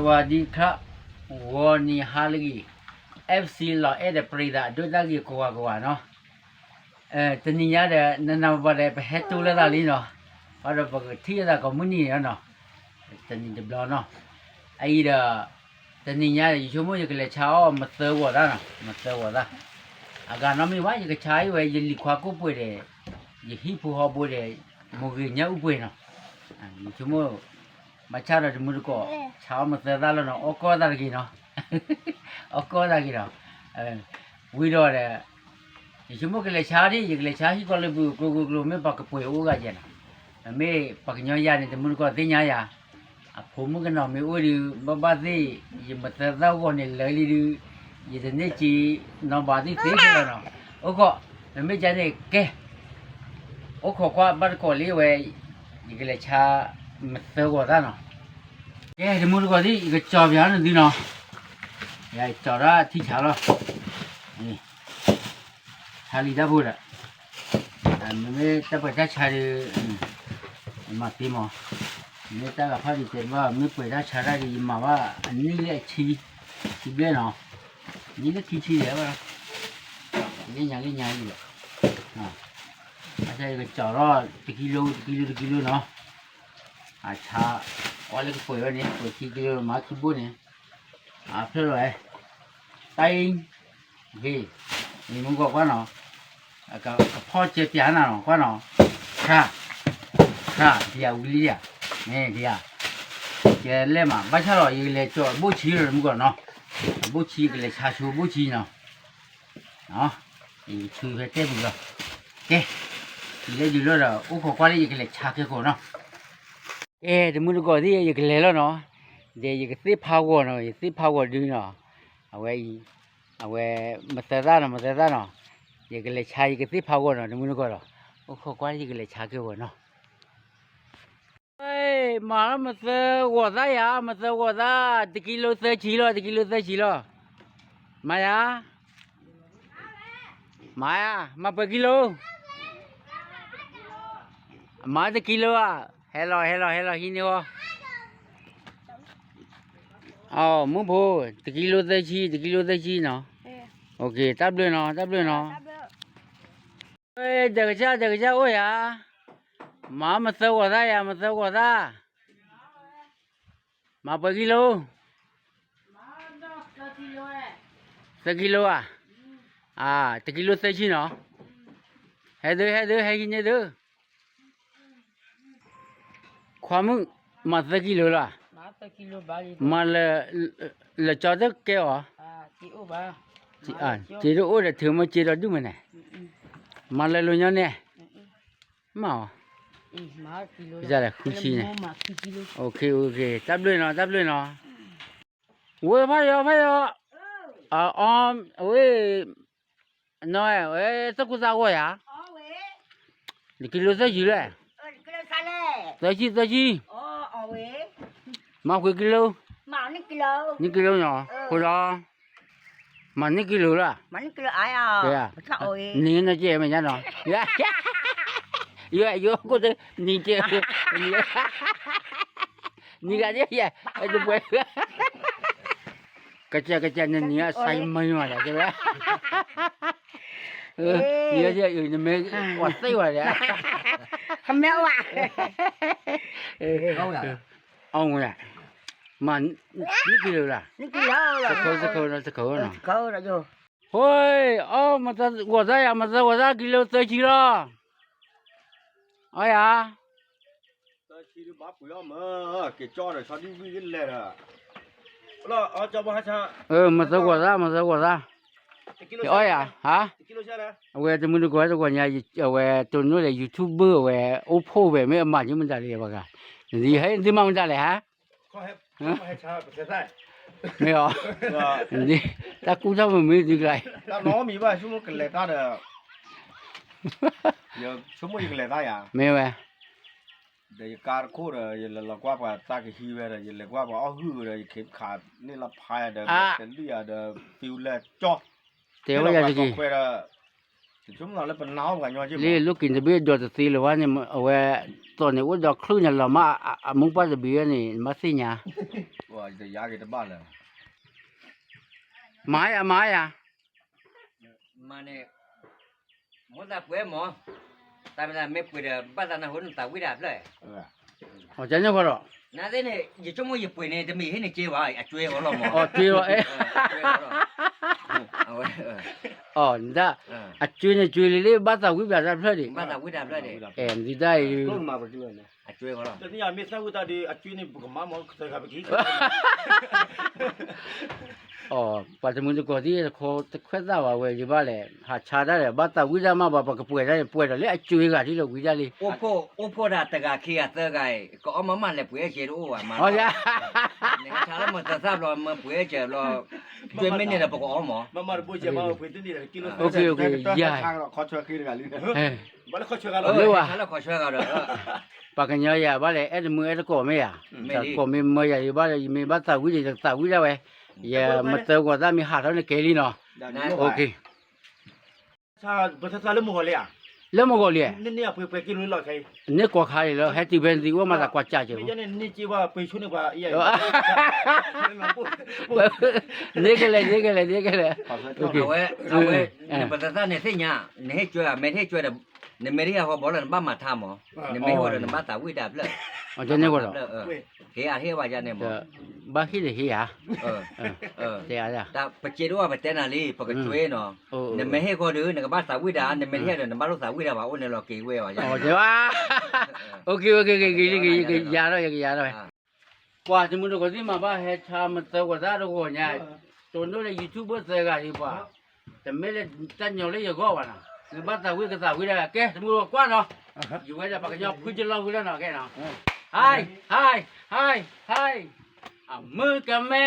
ဝၤဒံခရၣ် ဂီၤနံၤဟါလၢအဂ့ၤ FC လီၤအဲၣ်ဒီးပရံသးအဒိၣ်တၢ်ဂ့ၤကိးဂၤကိးဂၤနီၤ, တနံၤညါဒီး နနၤဘၣ်ဒီး ပဟဲတိလၢသးလံနီၤ, အဒီးပကထံၣ်လိာ်သးကိးမုၢ်နံၤန့ၣ်နီၤ, တနံၤတဘျီနီၤ, အအံၤဒီး တနံၤညါဒီး ယဆိကမိၣ်ယကလဲၤဆါအီၣ်မသၢဂီၤသၣ်နီၤ, မသၢဂီၤသၣ်, အဂၤနီတမံၤဘၣ် ယကဆါအံၤဝဲ ယလံၤခွါကိၣ်ပှဲၤဒီး ယဟံၣ်ဖိဃီဖိဒီး မိၢ်ဂ့ၤညၣ်အူပှဲၤနီၤ, ယဆိကမိၣ် ဘၣ်ဆၣ်ဒီးတမုၢ်တကိး ဆါအီၣ်မသၢသၣ်လီၤနီၤ, အီၣ်ကီၢ်သးတဂ့ၤနီၤ, အီၣ်ကီၢ်သးဂ့ၤနီၤ, ဝံၤဒီးဒီး ယဆိကမိၣ်ကလဲၤဆါဒ် ယကလဲၤဆါဟံၣ်ကီၢ်လၢပူၤ ကျိကျိကျိ မ့ၢ်ပှၤကပှဲၤအိၣ်ဂၤယဲနီၤ, မ့မ့ၢ်ပှၤကညီယၤန့ၣ် တမုၢ်တကိးသ့ၣ်ညါယၤ, အဖိမုၣ်ကနီၤမ့ၢ်အိၣ်ဒီး ဘၣ်ဘၣ်သ့ၣ် ယမသၢသၣ်ဂီၤန့ၣ်လၢာ်လံဒုး, ယတန့ၢ်စ့နီၢ်ဘၣ်သ့ၣ်သ့ၣ်လီၤနီၤ, အိၣ်ခိး, မ့မ့ၢ်ကန့ၣ်ကဲ အိၣ်ခိးကွၢ်ဘၣ်တကိးလံဝဲ, ယကလဲၤဆါမသၢဂီၤသၣ်နီၤ, ကဲတမုၢ်တကိးသ့ၣ် ယကကၠီၤပၠးနသုနီၤ, ယကၠီၤထီၣ်ထံဆါလီၤ, ဆါလံတၢ်ဖိဒီး, မ့မ့ၢ်တၢ်ပှဲၤတၢ်ဆါဒီး, ယမၤသ့မး, မ့ၢ်တၢ်ဂၤဖးဒံးတဲဘၣ် မ့ၢ်ပှဲၤတၢ်ဆါတၢ်ဒီး ယမၤဘၣ်အနံၣ်လၢအဆံ, ဆံဘျဲၣ်နီၤ, နံၣ်လၢခံဆံလဲၣ်ဘၣ်, လ့ၣ်ညါလ့ၣ်ညါအံၤဒီး, ဘၣ်ဆၣ်ယကကၠီၤထီၣ်တကံလိ တကံလိ တကံလိနီၤ, အဆါ, ကွၢ်လၢကပှဲၤဝဲန့ၣ် ပှဲၤခံကံလိမၤခံဘိၣ်န့ၣ်, အဖျၢၣ်လီၤဝဲ, တၢ်အံၤ, ဟ့ၣ်, မ့ၢ်မုၢ်ဂီၤကွၢ်နီၤ, ကဖီၣ်ကဲပၠးနၤနီၤ ကွၢ်နီၤ, ဆါ, ဆါ ဒံးယၤဝံၤလံယၤ, မ့ၢ်ဒံးယၤ, ကဲလဲၣ်မး ဘၣ်ဆၣ်ဒီး ယကလဲၤကၠီၤအဘိၣ်ဆံဒီးတမုၢ်ဂီၤနီၤ, အဘိၣ်ဆံ ယကလဲၤဆါဆိအဘိၣ်ဆံနီၤ ယဆူဖဲတဲပူၤလီၤ, ကဲ, ယလဲၤဒုးလီၤဒီး အိၣ်ခိးကွၢ်လၢယကလဲၤဆါကဲခိၣ်နီၤ, ကဲ တမုၢ်တကိးသ့ၣ် ယကလဲၤလီၤနီၤ, ဒီးယကသ့ၣ်ဖးဂီၤနီၤ ယသ့ၣ်ဖးဂီၤဒုနီၤ, အဝဲအံၤ, အဝဲ, မသၢသၣ်နီၤ မသၢသၣ်နီၤ, ယကလဲၤဆါယကသ့ၣ်ဖးဂီၤနီၤ တမုၢ်တကိးဒီး, အိၣ်ခိးကွၢ်လၢယကလဲၤဆါကဲခိၣ်နီၤ မၤလီၤမသၢဂီၤသၣ်ယၤ မသၢဂီၤသၣ်, တကံလိသၢဆံလီၤ တကံလိသၢဆံလီၤ, မၤယၤ, မၤယၤ မၤပှဲၤကံလိ, မၤတကံလိဧါ, ဟဲလီၤ ဟဲလီၤ ဟဲလီၤ ဟံးန့ၢ်ဝဲ, အိ မုၣ်ဖိ, တကံလိသၢဆံ တကံလိသၢဆံနီၤ, တၢ်ဘျုးနီၤ တၢ်ဘျုးနီၤ, ဒီးကစၢ် ဒီးကစၢ်အိၣ်ယၤ, မၤမသၢဂီၤသၣ်ယၤ မသၢဂီၤသၣ်, မၤပှဲၤကံလိ, သၢကံလိဧါ, တကံလိသၢဆံနီၤ, ဟဲဒု ဟဲဒု ဟဲဟံးန့ၢ်ဒု ခွါမုၣ်, မၤသၢကံလိလီၤ, မၤလၢ, လၢကၠီတကဲအီၤ, စ့တအိၣ်ဒီးထုးမ့ၢ်စ့ဒီးဒုၣ်မ့ၢ်န့ၣ်, မၤလၢလိၤညီန့ၣ်, မၤအီၤ, ဃုဆံန့ၣ်, တၢ်ဘျုးနီၤ တၢ်ဘျုးနီၤ, ဝဲဖးယီၤ ဖးယီၤ, အီ, အဝဲ, နီၤဝဲ သၢကူသးဂီၤယၤ, တကံလိသၢဆံလဲၣ်, သၢဆံ သၢဆံ, မၤပှဲၤကံလိ, နံၣ်ကံလိနီၤ ဃိဒီး, မၤနံၣ်ကံလိလီၤ, နံၣ်ကဲမဲာ်ညါနီၤ, ယိၤကိၣ်တၢ်, နံၣ်ကဲ, နံၣ်ဂၤဒ်ယဲ, တပှဲၤ ကစၢ်ကစၢ်နနံၤအစၢ်မၤယွၤဒီး, နမ့ၢ်ပှၤသ့ဝဲဒီး, အီၣ်ဝဲ, မၤနံၣ်ကံလိလီၤ, စခိၣ်စခိၣ်နီၤ, စခိၣ်နီၤ, ဟိ, အီၣ်မသၢဂီၤသၣ်ယၤ မသၢဂီၤသၣ်ကံလိသၢဆံလီၤ, အီယၤ သၢဆံဒုဘၣ်ပှ့ၤအီၣ်မး, က့ၤကၠီဒီးဆီဒံၣ်ဝံၣ်ယလဲၣ်ဒီး, မသၢဂီၤသၣ် မသၢဂီၤသၣ်, အီယၤ, ဟါ, အဝဲတမုၢ်တကိးတဂီၤညါ, အဝဲတိၢ်နီၣ်ဒီး YouTuber အဝဲ အိၣ်ဖှိၣ်ဝဲ မ့ၢ်အမၤက့ၤမတၤလဲၣ်ဘၣ်ဂၤ, နဒ်ဟဲဒ်မၤမတၤလဲၣ်ဟါ, မ့ၢ်အီၤ, တၢ်ကူၣ်ထီၣ်မ့ၢ်မ့ၢ်ဒ်ကျါ, တၢ်နီတမံၤဘၣ် ဆိကမိၣ်ကလဲၤတၢ်ဒီး, ယဆိကမိၣ်ယကလဲၤတၢ်ယၤ, မ့ၢ်ဝဲ ဒီးယကါတခိၣ်ဒီး ယလဲၤလီၤကွၢ်ပှၤသးကဟံးဝဲဒီး ယလဲၤကွၢ်ပှၤအီၣ်ဟုၣ်ဒီး ယခ့ခးန့ၢ်လီၤဖးယၤဒီး တလံၣ်ယၤဒီး သံဝဲလၢကၠီ, တဲဝဲယၤတက့ၢ်, ဒီး လၢပနၢ်အီၣ်ပှၤညီ လၢလီၢ်က့ၤတဘ့ၣ်ဒီးတသ့လၢၤဘၣ်န့ၣ် အဝဲ သိးန့ၣ်အိၣ်ဒီးချုးန့ၣ်လီၤမး အမူပှၢ်တဘ့ၣ်ဝဲန့ၣ် နဘၣ်သ့ၣ်ညါ မၤယၤ မၤယၤ မၤန့ၣ် မိၣ်သးပှဲၤမး တၢ်မ့ၢ်သးမ့ၢ်ပှဲၤဒီး ဘၣ်သးနၢ်ဟူနသးဝံၣ်တၢ်ဖျၢၣ် အီၤကန့ၣ်ဃီဒီး နသ့ၣ်န့ၣ် ယဆိကမိၣ်ယပှဲၤန့ၣ် တမ့ၢ်ဟ့ၣ်န့ၣ်က့ဘၣ် အကၠွဲအီၤလီၤမး အီၤကၠွဲလီၤ အဝဲ အီၤဒၣ် အကၠွဲန့ၣ်ကၠွဲလံလၢ ဘၣ်သးဝံၣ်ဘၣ်တၢ်ဖျၢၣ်ဒံး ဘၣ်သးဝံၣ်တၢ်ဖျၢၣ်ဒံး အဲၣ် နဒုးတၢ်အံၤ အကၠွဲဃီလီၤ တနံၣ်အမ့ၢ်သၣ်ဝံၣ်တၢ်ဒီး အကၠွဲန့ၣ် ပကမၤမး ကသၢဂၤပကဟံး အီၤ ပှၤတမုၢ်တကိးသံၣ်တခီတခွဲးသၣ်ဘၣ်ဝဲဒံးဘၣ်လဲၣ် ဟးဆါတၢ်ဒီး ဘၣ်သးဝံၣ်တၢ်မးဘၣ် ပကပှဲၤတၢ်န့ၣ် ပှဲၤဒီးလၢအကၠွဲဂၤထံၣ်လီၤဝံၤဒၣ်လံ အိၣ်ဖှိၣ်တၢ်တဂၤခံဂၤသၢဂၤအံၤ ကအီၣ်မးမးလဲၤပှဲၤအကၠွတအိၣ်ဘၣ်မး နဟဲဆါလၢမတၤသၣ်ဘျီ မၢပှဲၤအကၠွဘျီ ကၠွမ့ၢ်န့ၣ်ဒီးပကအီၣ်မး ယၤ လၢဝဲ ပှၤကညီယၤဘၣ်လဲၣ် အဲၣ်တမုၢ်အဲၣ်တကိးမ့ၢ်ယၤ ကိးမ့ၢ်မၢယၤဒံးဘၣ်ဒီး ယမ့ၢ်ဘၣ်သးဝံၣ်ဒီး ယကသးဝံၣ်ဒၣ်ဝဲ ယမတၤဂီၤသၣ်မ့ၢ်ဟးထီၣ်န့ၣ်ကဲလံနီၤ ပသၣ်လၢမုၢ်ဂီၤလံဧါ လၢမုၢ်ဂီၤလံ န့ၣ်ကိးခါလံလီၤ ဟဲတုၤဖဲနသံအိၣ်မၤသးကွၢ်ကၢ်ကဲး န့ၣ်ကလဲၣ် န့ၣ်ကလဲၣ် န့ၣ်ကလဲၣ် အဝဲ အဝဲ နပသၣ်န့ၣ်သ့ၣ်ညါ နဟ့ၣ်ကၠွ မ့ၢ်တဟ့ၣ်ကၠွဒီး နမ့ၢ်တဟ့ၣ်အဃီဘီလၢနဘၣ်မၤထါမး နမ့ၢ်ဟ့ၣ်ဝဲဒီးနဘၣ်သးဝံၣ်တၢ်ဖျၢၣ် ဟ့ၣ်အါဟ့ၣ်ဝဲယၤန့ၣ်မး ဘၣ်ဟ့ၣ်တဟ့ၣ်ဧါ တဲအါ ပစ့တအိၣ်ပတဲနၤလံ ပကကၠွနီၤ နမ့ၢ်ဟ့ၣ်ဃီဒီး နကဘၣ်သးဝံၣ်တၢ် နမ့ၢ်တဟ့ၣ်ဒီး နဘၣ်လိၣ်သးဝံၣ်တၢ်ဘၣ် အိၣ်န့ၣ်လီၤက့ၤဝဲဝဲ ယၤထီၣ် ယကယၤထီၣ်ဝဲ ပှၤတမုၢ်တကိးသ့ၣ်မးဘၣ်ဟဲဆါမသၢဂီၤသၣ်တဂီၤညါ တိၢ်နီၣ်လၢ YouTube သၢဂၤဒံးပှၤ တမ့ၢ်လၢတၢ်ညီလၢယဂီၢ်ဘၣ်နီၤ နဘၣ်သးဝံၣ်ကသးဝံၣ်ဒၣ် ကဲ တမုၢ်တကိးကွၢ်နီၤ ယဝဲဒၣ်ပှၤကညီဖုကလီၢ်ဝံၤလီၤနီၤ ကဲနီၤ ဟါ ဟါ ဟါ ဟါ အမုၢ်ကမဲ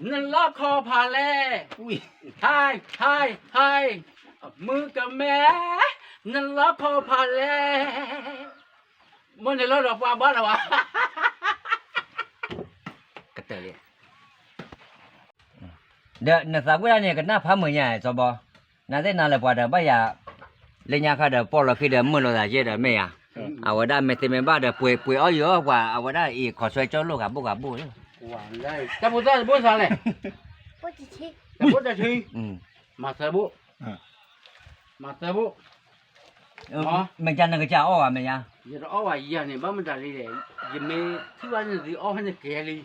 နလီၢ်ခီဖးလဲၣ် ဟါ ဟါ ဟါ အမုၢ်ကမဲ နလီၢ်ခီဖးလဲၣ် မ့ၢ်န့ၣ်လီၤဒီးပှၤဘၣ်လၢၤဘၣ် ကတၢၢ်လံ ဒီးနသးဝံၣ်ဒၣ်န့ၣ် ကနၣ်ဖးမုာ်ညါစီၤဘီ, နသ့ၣ်နၤလၢပှၤဒီးဘၣ်ယၤ, လၢညါခါဒီးပီၢ်လီၤခံဒီးမုာ်လိာ်သးယဲဒီးမ့ၢ်ယၤ, အဝဲဒၣ်မ့ၢ်သ့မ့ၢ်ဘၣ်ဒီးပှ့ၤပှ့ၤအီၣ်ယီၤပှၤ အဝဲဒၣ်အံၤခီဆွဲကၠီလိာ်ဂၤဘိၣ်ဂၤဘိၣ်လၢ, တၢ်ဖိသၣ်တဘိစးလဲၣ်, တဘိတဆံ, မၤသၢဘိၣ်, မၤသၢဘိၣ် မ့ၢ်ကနကစၢ်အီၣ်ဝဲမ့ၢ်ယါ, ယတအီၣ်ဝဲယၤန့ၣ် ဘၣ်မတၤလံလဲၣ်, ယမ့ၢ်ထံၣ်ဘၣ်နသုအီၣ်ဖဲန့ၣ်ကဲလံ,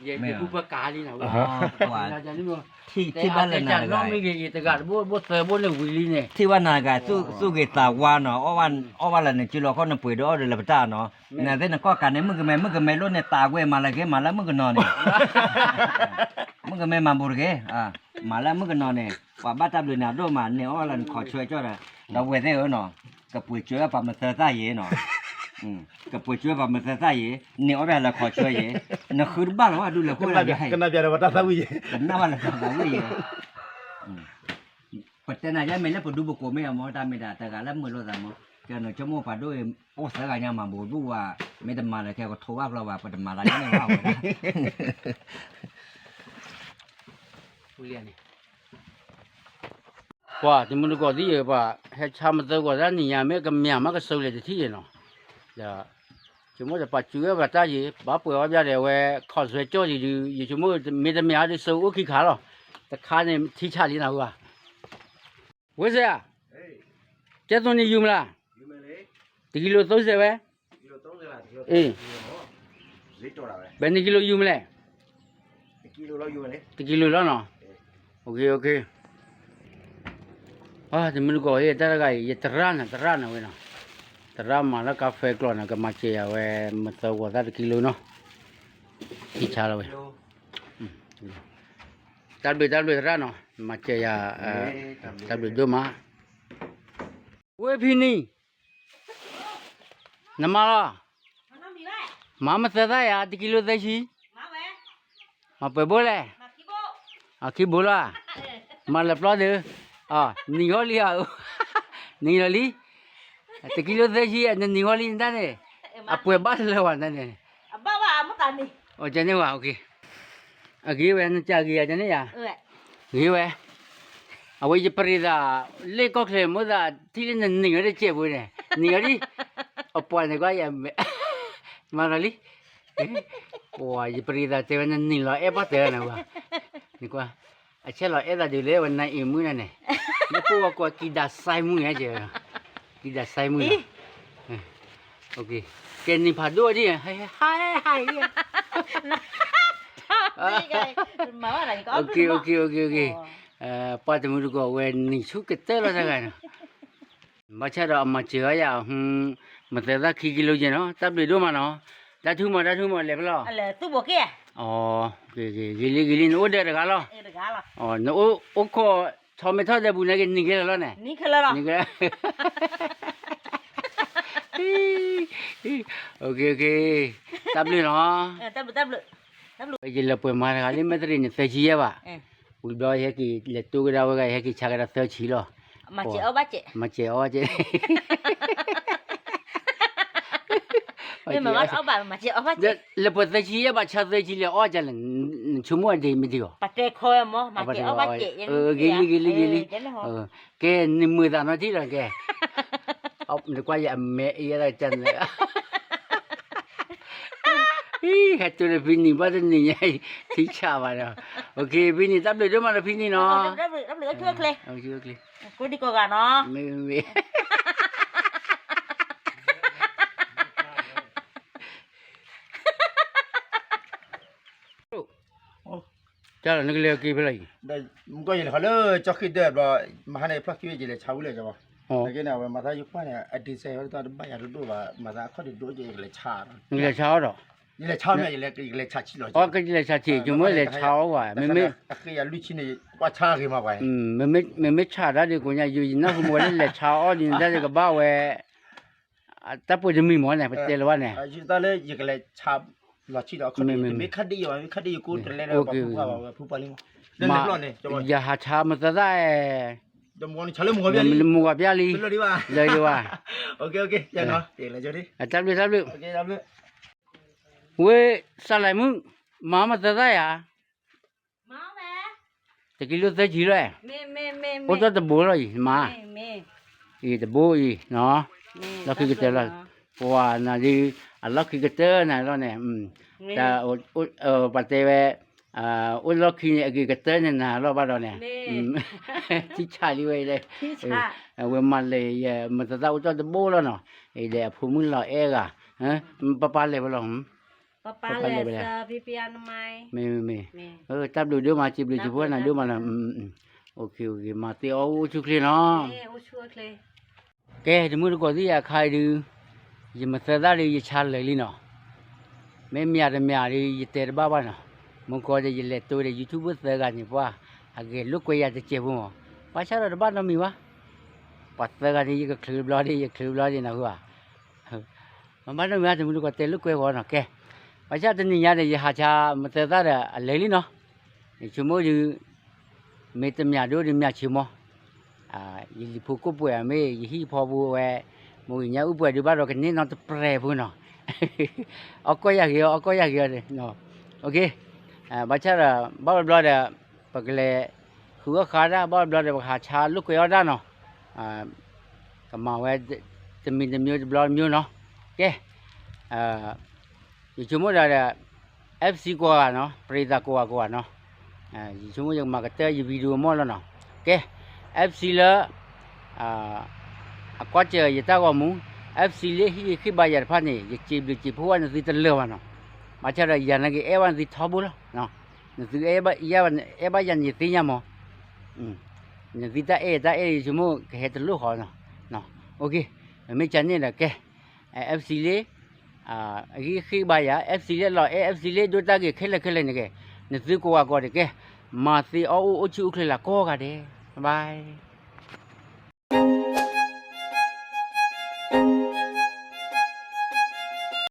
ယဘူၣ်ပၢ်ကၤလံနၤ, ထံၣ်ဘၣ်လၢနၤတဂၤ, တဂၤတဘိဘိသၢဘိန့ၣ်ဝံၤလံန့ၣ်, ထံၣ်ဘၣ်နၤတဂၤ, သူၣ်ဂ့ၤသးဝါနီၤ, အီၣ်ဘၣ်လၢနစုလီၤခီနပှ့ၤဒီးအီၣ်ဒီးလၢပတၢ်နီၤ, နသ့ၣ်နကီၢ်ကးန့ၣ် မုၣ်ကမဲ မုၣ်ကမဲလိၣ်န့ၣ် သးဝဲမၤလၢက့ၤမၤလၢမုၣ်ကနီၤန့ၣ် မုၣ်ကမဲမၤဘူးတဂ့ၤ, မၤလၢမုၣ်ကနီၤန့ၣ် ပှၤဘၣ်တၢ်ဘျုးနၤဒိၣ်မး န့ၢ်အီၣ်လၢနခီဆွဲကၠီဒီး, ဒီပုၢ်ဝဲၢ်သ့ၣ်ဧၢနီၤ, ကပှ့ၤကၠွဲပှၤမသၢသၣ်ယဲနီၤ, ကပှ့ၤကၠွဲပှၤမသၢသၣ်ယဲ, န့ၢ်အီၣ်ဘၣ်လၢခီဆွဲယဲ, နဃုတဘၣ်လီၤဘၣ်ဒုးလဲၤဃိလၢယဟဲ, ကနၣ်ဘၣ်လၢတၢ်သၣ်ဝံၣ်ယဲ, ကနၣ်ဘၣ်လၢတၢ်သၣ်ဝံၣ်ယဲ ပတဲနၤယဲမ့ၢ်လၢပဒူပကိးမ့ၢ်အမ့ၢ် တၢ်မ့ၢ်ဒၣ်တဂၤလၢမုာ်လိာ်သးမ့ၢ်, ကနဆိကမိၣ်ပှၤဒိၣ်အံၤ အိၣ်သၢဂၤညါမၤဘူးဒူၣ်ဝဲ, မ့ၢ်တမၤလၢခဲကထိဘၣ်ကျီဘၣ် ပတမၤလၢညါန့ၣ်ဘၣ်ဝဲဒၣ် ပှၤတမုၢ်တကိးသံၣ်ယဲ ပှၤဟဲဆါမသၢဂီၤသၣ်နံၤညါ မ့ၢ်ကမၠၣ်မးကဆၢလဲၣ်တထံၣ်ယဲနီၤ, ဒီး ဆိကမိၣ်ဒီးပှၤစူၤဝဲပှၤတၢ်ယံၤ ဘၣ်ပှဲၤအီၣ်ဘၣ်ဒီးအဝဲ ခီၣ်စွဲကၠီၣ်ယံၤဒုး ယဆိကမိၣ်မ့ၢ်တမ့ၢ်အါဒုး ဆၢအိၣ်ခံခါလီၤ, တခါန့ၣ်ထံဆးလံနၤဝဲဘၣ်, ဝဲစဲးဧါ, ကဲသိးန့ၣ်ယူၤမလဲၣ်, တကံလိၤသိစဲးဝဲ, အ့, ဘယ်နှစ်ကီလိုယူၤမလဲၣ်, တကံလိၤလီၤနီၤ, တမုၢ်တကိးအံၤ တၢ်တဂၤအံၤ ယတရၣ်နၤ တရၣ်နၤဝဲနီၤ, တရၣ်မၤလၢကါဖဲကျိးန့ၣ် ကမၤစၢၤယၤဝဲ မသၢဂီၤသၣ်တကံလိၤနီၤ, ထံဆါလီၤဝဲ, တၢ်ဘျုးတၢ်ဘျုးတရၣ်နီၤ, မၤစၢၤယၤ, တၢ်ဘျုးဒိၣ်မး, ဝဲဖံနံၤ နမၤလီၤ, မၤမသၢသၣ်ယၤ တကံလိၤသၢဆံ, မၤပှဲၤဘိလဲၣ်, အခံဘိလီၤ, မၤလၢပျီဒုး, နံၤဟီလံဧါ, နံၤလီၤလံ, တကံလိၤသၢဆံ နနံၤဟီလံနတၢ်န့ၣ်, အပှဲၤဘၣ်လၢၤဝဲနတၢ်န့ၣ်, အကဲန့ၣ်ဝဲ, အဂ့ၤဝဲ နစၢ်ဂ့ၤယၤကန့ၣ်ယၤ, ဂ့ၤဝဲ, အ အဝဲယပရံသး လၢကီၢ်ချၢမိၣ်သး ထံၣ်လၢနနံၤအီၤတစဲးဖိန့ၣ် နံၤအီၤဒ် အပှၤန့ၣ်ကွၢ်ယ မၤလီၤလံ ပှၤယပရံသးတဲဝဲနနံၤလီၤအဲၣ်ပှၢ်တဲလီၤနကွၢ် နကွၢ် အဆဲးလီၤအဲၣ်သးဒုးလၢဝဲနအံၤမုၣ်န့ၣ်န့ၣ် လၢပှၤကိးကံဒးစဲမုၣ်န့ၣ် ကံဒးစဲမုၣ်လီၤ ကဲနံၤဖးဒိၣ်ဒ် ဟဲဟဲဟဲ ပှၤတမုၢ်တကိးဝဲနံၤဆူကတၢၢ်လီၤတဂၤနီၤ ဘၣ်ဆၣ်ဒီးအမၤစၢၤအီၤယၤ မသၢသၣ်ခံကံလိယဲနီၤ တၢ်ဘျုးဒိၣ်မးနီၤ တၢ်ထူမး တၢ်ထူမး လဲၤဖဲလဲၣ် ဂ့ၤလံ ဂ့ၤလံ နအိၣ်ဒီးတဂၤလီၤ နအိၣ်ခိး ထီမဲထီၣ်ဒီးပူၤန့ၣ်က့ၤ နံၤကဲလၢာ်လီၤန့ၣ် တၢ်ဘျုးနီၤ ယလဲၤပှဲၤမၤတဂၤလၢမဲၣ်တရံးန့ၣ် သၢဆံယဲၢ်ဘး ဝံၤဘျီယဟဲက့ၤ လဲၤတိၢ်ကဒါဝဲဂၤ ယဟဲက့ၤဆါကဒါသၢဆံလီၤ မၤစဲးအီၣ်ဘၣ်စဲး လဲၤပှဲၤသၢဆံယဲၢ်ဘး ဆါသၢဆံလဲၤအီၣ်ကလဲၣ် နဆိကမိၣ်အဒ်မ့ၢ်ဒ်အီၤ ဂ့ၤလံ ဂ့ၤလံ ဂ့ၤလံ ကဲ နမုာ်သးနီထံၣ်လီၤကဲ နကွၢ်ယအမဲအ့ၣ်ဒၣ်ကန့ၣ် ဟဲတိၢ်ဒီးဖံနံၤဘၣ်တနံၤညါ ထံဆးဘၣ်ဒီး ဖံနံၤ တၢ်ဘျုးဒိၣ်မးဒီးဖံနံၤနီၤ မ့ၢ် တၢ်လီၤနကလဲၤက့ၤဖဲလဲၣ်အံၤ မုၢ်ကီၢ်ယလဲၤခီလၢကၠီဃ့ၢ်ဒၢဘျီ မဟါန့ၣ်ဖျီၣ်ခံဝဲယလဲၤဆါဝံၤလၢကၠီဘီ နာ်က့န့ၣ် အဝဲမၤသးယကွၢ်န့ၣ် အဒ့စဲးဝဲတဘၣ်ယၤဒိၣ်ဒိၣ်ဘၣ် မၤသးအခီၣ်ဒ့ဒိၣ်ယကလဲၤဆါ နကလဲၤဆါအီၤဒီး ယလဲၤဆါမ့ၢ်ယလဲၤဆါဆံးလီၤ အကလဲၤဆါဆံး ယမိၢ်လဲၤဆါအီၤဝဲ မ့မ့ၢ် အဃ့ယလွံၢ်ဆံန့ၣ် ကွၢ်ဆါဂ့ၤမးပှၤ မ့မ့ၢ်ဆါတၢ်ဒ်ကိးညါ ယနၢ်ဟူမ့ၢ်ဝဲလၢလဲၤဆါအီၤဒ်န့ၣ် တၢ်ဒ်ကဘၣ်ဝဲ တၢ်ပှဲၤတမံၤမ့ၢ်န့ၣ် ပတဲလၢၤဘၣ်န့ၣ် တၢ်လၢယကလဲၤဆါလီၤဆံးဒီး တမ့ၢ်ခါဒ်ယိၤဘၣ် မ့ၢ်ခါဒ်ယိၤကိးတလဲဒီး ပှၤဖုပှၢ်ဘၣ်ဝဲဖုပှၢ်လံမး ယဟးဆါမသၢသၣ် မုၢ်ဂီၤပျၢ်လံ လၢဒံးဘၣ် တၢ်ဘျုးတၢ်ဘျုး ဝ့ၢ်စးလဲမုၣ် မၤမသၢသၣ်ယၤ တကံလိသၢဆံလီၤ အိၣ်တ့ၢ်တဘိလီၤအံၤ မၤ အံၤတဘိအံၤ လီၢ်ခံကတၢၢ်လီၤ ပှၤနၤဒ် အလီၢ်ခံကတၢၢ်နၤလီၤန့ၣ် ပှၤတဲဝဲ အိၣ်လီၢ်ခံန့ၣ် အဂ့ၤကတၢၢ်န့ၣ်နၤလီၤဘၣ်ဒီးန့ၣ် ထံဆးလံဝဲလဲၣ် အဝဲမၤလဲၤယမသၢသၣ်အိၣ်တ့ၢ်တဘိလီၤနီၤ အံၤဒီးအဖိမုၣ်လီၤအဲၣ်ဂၤ ပၢ်ပၢ်လဲၤဝဲလီၤ ပၢ်ပၢ်လဲၤဝဲလဲၣ် မ့ၢ်မ့ၢ်မ့ၢ် တၢ်ဘျုးဒိၣ်မး စံးဘျုးစံးဖှိၣ်နၤဒိၣ်မးလီၤ မၤသ့အီၣ်အိၣ်ဆူၣ်ချ့နီၤ ကဲ တမုၢ်တကိးသ့ၣ်ယၤခါအံၤဒုး ယမသၢသၣ်ဒုးယဆါလၢာ်လံနီၤ မ့ၢ်မ့ၢ်တမ့ၢ်ဒုး ယတဲတဘၣ်ဘၣ်နီၤ မုၢ်ကီၢ်ဒီးယလဲၤတိၢ်ဒီး YouTube သၢဂၤန့ၣ် ပှၤအဂဲၤလိာ်ကွဲယၤတစဲးဖိမး ဘၣ်ဆၣ်ဒီးတဘၣ်နီတမံၤဘၣ် ပှၤသၢဂၤန့ၣ် ယကချုးဘျီဒ် ယချုးဘျီဒ်နၢ်ဟူဧါ မ့ၢ်ဘၣ်နီတမံၤဘၣ် တမုၢ်တကိးတဲလိာ်ကွဲဂီၤနီၤ ကဲ ဘၣ်ဆၣ်တနံၤညါဒီး ယဟးဆါမသၢသၣ်ဒီးအလၢာ်လံနီၤ ယဆိကမိၣ်ဒုး မ့ၢ်တမ့ၢ်ဒိၣ်ဒီးမ့ၢ်ဆံးမီၢ် ယလံၤဖိကိၣ်ပှဲၤမ့ၢ် ယဟံၣ်ဖီဖိဝဲ မိၢ်ဂ့ၤညါအုၣ်ပှဲၤဒုးဘၣ်ဒီးကန့ၢ်နီတပြဲၤဖိနီၤ အီၣ်ကီၢ်ယၤဂ့ၤအီၤ အီၣ်ကီၢ်ယၤဂ့ၤအီၤ ဘၣ်ဆၣ်ဒီး ဘၣ်ဘျီဒီး ပကလဲၤ ဃုအီၣ်ဃါတၢ် ဘၣ်ဘျီဒီး ပကဟးဆါလိာ်ကွဲအီၣ်တၢ်နီၤ ကမၤဝဲ တမံၤတမံၤတဘျီတမံၤနီၤ ကဲ ယဆိကမိၣ်ဒီး FC ကိးဂၤနီၤ ပရံသးကိးဂၤကိးဂၤနီၤ ယဆိကမိၣ်ယကမၤကတၢၢ်ယ video မီၢ်လီၤနီၤ ကဲ FC လၢ အကွၢ်စၢၤယတၢ်ဂီၤမူ FC လၢဟ့ၣ်ဂံၢ်ဟ့ၣ်ဘါယၤတဖၣ်န့ၣ် ယစံးဘျုးစံးဖှိၣ်ဘၣ်နသုတလၢာ်ဘၣ်နီၤ ဘၣ်ဆၣ်ဒီးယၤနာ်က့ၤ အဲၣ်ဘၣ်နသုထီဘိလီၤ နသုအဲၣ်ဘၣ်ယၤန့ၣ် ယသ့ၣ်ညါမး နသုတၢ်အဲၣ်တၢ်အဲၣ် ယဆိကမိၣ်ကဟဲတလိၣ်ဃီနီၤ ပမ့ၢ်ကန့ၣ်ဒီးကဲ FC လၢ အဂံၢ်ဟ့ၣ်ဘါယၤ FC လၢလီၤအဲၣ် FC လၢဒိးတၢ်ဂ့ၤခဲလၢာ်ခဲလၢာ်န့ၣ်ကဲ နသုကိးဂၤကိးဂၤဒဲးကဲ မၤသ့အီၣ်အိၣ်အိၣ်ဆူၣ်အိၣ်ချ့လၢကိးဂၤဒဲး bye bye